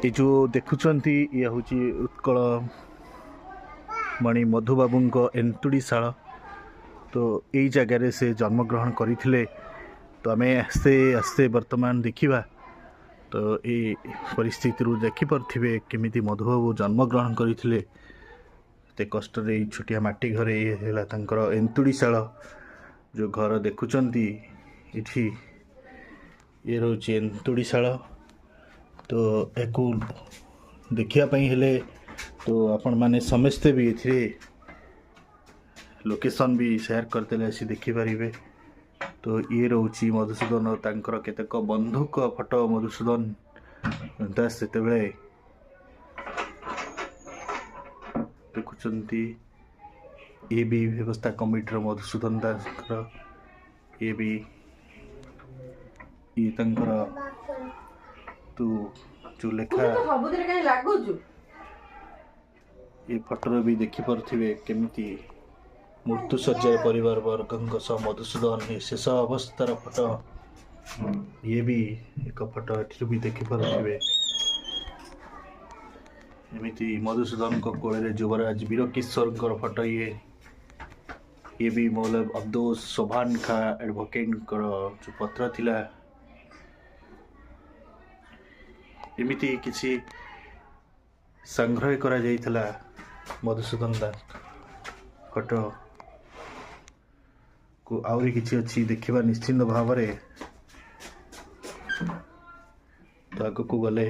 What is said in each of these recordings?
ଏ ଯେଉଁ ଦେଖୁଛନ୍ତି ଇଏ ହେଉଛି ଉତ୍କଳ ମଣି ମଧୁବାବୁଙ୍କ ଏନ୍ତୁଡ଼ିଶାଳ। ତ ଏଇ ଜାଗାରେ ସେ ଜନ୍ମଗ୍ରହଣ କରିଥିଲେ। ତ ଆମେ ଆସ୍ତେ ଆସ୍ତେ ବର୍ତ୍ତମାନ ଦେଖିବା। ତ ଏଇ ପରିସ୍ଥିତିରୁ ଦେଖିପାରୁଥିବେ କେମିତି ମଧୁବାବୁ ଜନ୍ମଗ୍ରହଣ କରିଥିଲେ ଏତେ କଷ୍ଟରେ ଏଇ ଛୋଟିଆ ମାଟି ଘରେ। ଇଏ ହେଲା ତାଙ୍କର ଏନ୍ତୁଡ଼ିଶାଳ, ଯେଉଁ ଘର ଦେଖୁଛନ୍ତି ଏଠି, ଇଏ ରହୁଛି ଏନ୍ତୁଡ଼ିଶାଳ। ତ ୟାକୁ ଦେଖିବା ପାଇଁ ହେଲେ ତ ଆପଣମାନେ ସମସ୍ତେ ବି ଏଥିରେ ଲୋକେସନ୍ ବି ସେୟାର କରିଦେଲେ ଆସି ଦେଖିପାରିବେ। ତ ଇଏ ରହୁଛି ମଧୁସୂଦନ ତାଙ୍କର କେତେକ ବନ୍ଧୁକ ଫଟୋ। ମଧୁସୂଦନ ଦାସ ସେତେବେଳେ ଦେଖୁଛନ୍ତି। ଇଏ ବି ବ୍ୟବସ୍ଥା କମିଟିର ମଧୁସୂଦନ ଦାସଙ୍କର। ଇଏ ବି ଇଏ ତାଙ୍କର ତୁ ଯେଉଁ ଲେଖା ସବୁଥିରେ କାହିଁ ଲାଗୁଛୁ। ଏ ଫଟୋରେ ବି ଦେଖିପାରୁଥିବେ କେମିତି ମୃତ୍ୟୁ ଶଯ୍ୟାରେ ପରିବାର ବର୍ଗଙ୍କ ସହ ମଧୁସୂଦନ, ଏ ଶେଷ ଅବସ୍ଥାର ଫଟୋ। ଇଏ ବି ଏକ ଫଟୋ, ଏଥିରୁ ବି ଦେଖିପାରୁଥିବେ ଏମିତି ମଧୁସୂଦନଙ୍କ କୋଳରେ ଯୁବରାଜ ବୀରକିଶୋରଙ୍କର ଫଟୋ। ଇଏ ବି ମୌଲା ଅବ୍ଦୁଲ ସୋଭାନ ଖା ଆଡ଼ଭୋକେଟଙ୍କର ଯେଉଁ ପତ୍ର ଥିଲା। ଏମିତି କିଛି ସଂଗ୍ରହ କରାଯାଇଥିଲା ମଧୁସୂଦନ ଦାସ ଫଟୋ କୁ। ଆହୁରି କିଛି ଅଛି, ଦେଖିବା ନିଶ୍ଚିନ୍ତ ଭାବରେ। ତ ଆଗକୁ ଗଲେ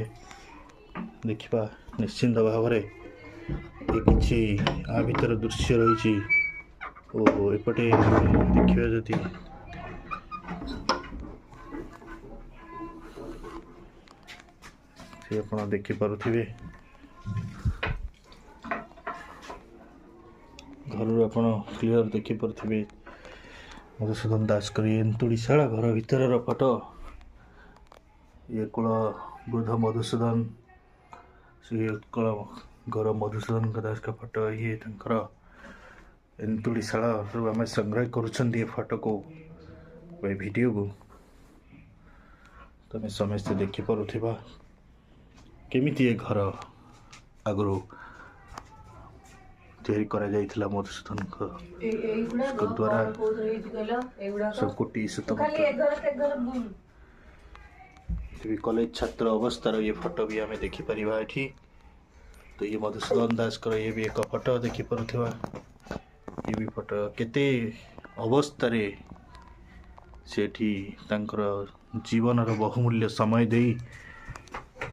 ଦେଖିବା ନିଶ୍ଚିନ୍ତ ଭାବରେ ଏ କିଛି ଆ ଭିତରେ ଦୃଶ୍ୟ ରହିଛି। ଓ ଏପଟେ ଦେଖିବା ଯଦି ସେ ଆପଣ ଦେଖିପାରୁଥିବେ, ଘରରୁ ଆପଣ କ୍ଲିଅର ଦେଖିପାରୁଥିବେ ମଧୁସୂଦନ ଦାସଙ୍କର ଏନ୍ତୁଡ଼ିଶାଳ ଘର ଭିତରର ଫଟୋ। ଇଏ କୁଳ ବୃଦ୍ଧ ମଧୁସୂଦନ, ସେ ଉତ୍କଳ ଘର ମଧୁସୂଦନଙ୍କ ଦାସଙ୍କ ଫଟୋ। ଇଏ ତାଙ୍କର ଏନ୍ତୁଡ଼ିଶାଳରୁ ଆମେ ସଂଗ୍ରହ କରୁଛନ୍ତି ଏ ଫଟୋକୁ, ଏ ଭିଡ଼ିଓକୁ। ତମେ ସମସ୍ତେ ଦେଖିପାରୁଥିବା କେମିତି ଏ ଘର ଆଗରୁ ତିଆରି କରାଯାଇଥିଲା ମଧୁସୂଦନଙ୍କ ଏଇଗୁଡାକ ଦ୍ୱାରା। କଣ କୋଉଥିରେ ହେଇଛି କହିଲ? ଏଇଗୁଡାକ କୋଟି ତୁ ଖାଲି ଏ ଘର ସେ ଘର ବୁଲ। ବି କଲେଜ ଛାତ୍ର ଅବସ୍ଥାର ଇଏ ଫଟୋ ବି ଆମେ ଦେଖିପାରିବା ଏଠି। ତ ଇଏ ମଧୁସୂଦନ ଦାସଙ୍କର ଇଏ ବି ଏକ ଫଟୋ ଦେଖିପାରୁଥିବା। ଇଏ ବି ଫଟୋ କେତେ ଅବସ୍ଥାରେ ସେଠି ତାଙ୍କର ଜୀବନର ବହୁମୂଲ୍ୟ ସମୟ ଦେଇ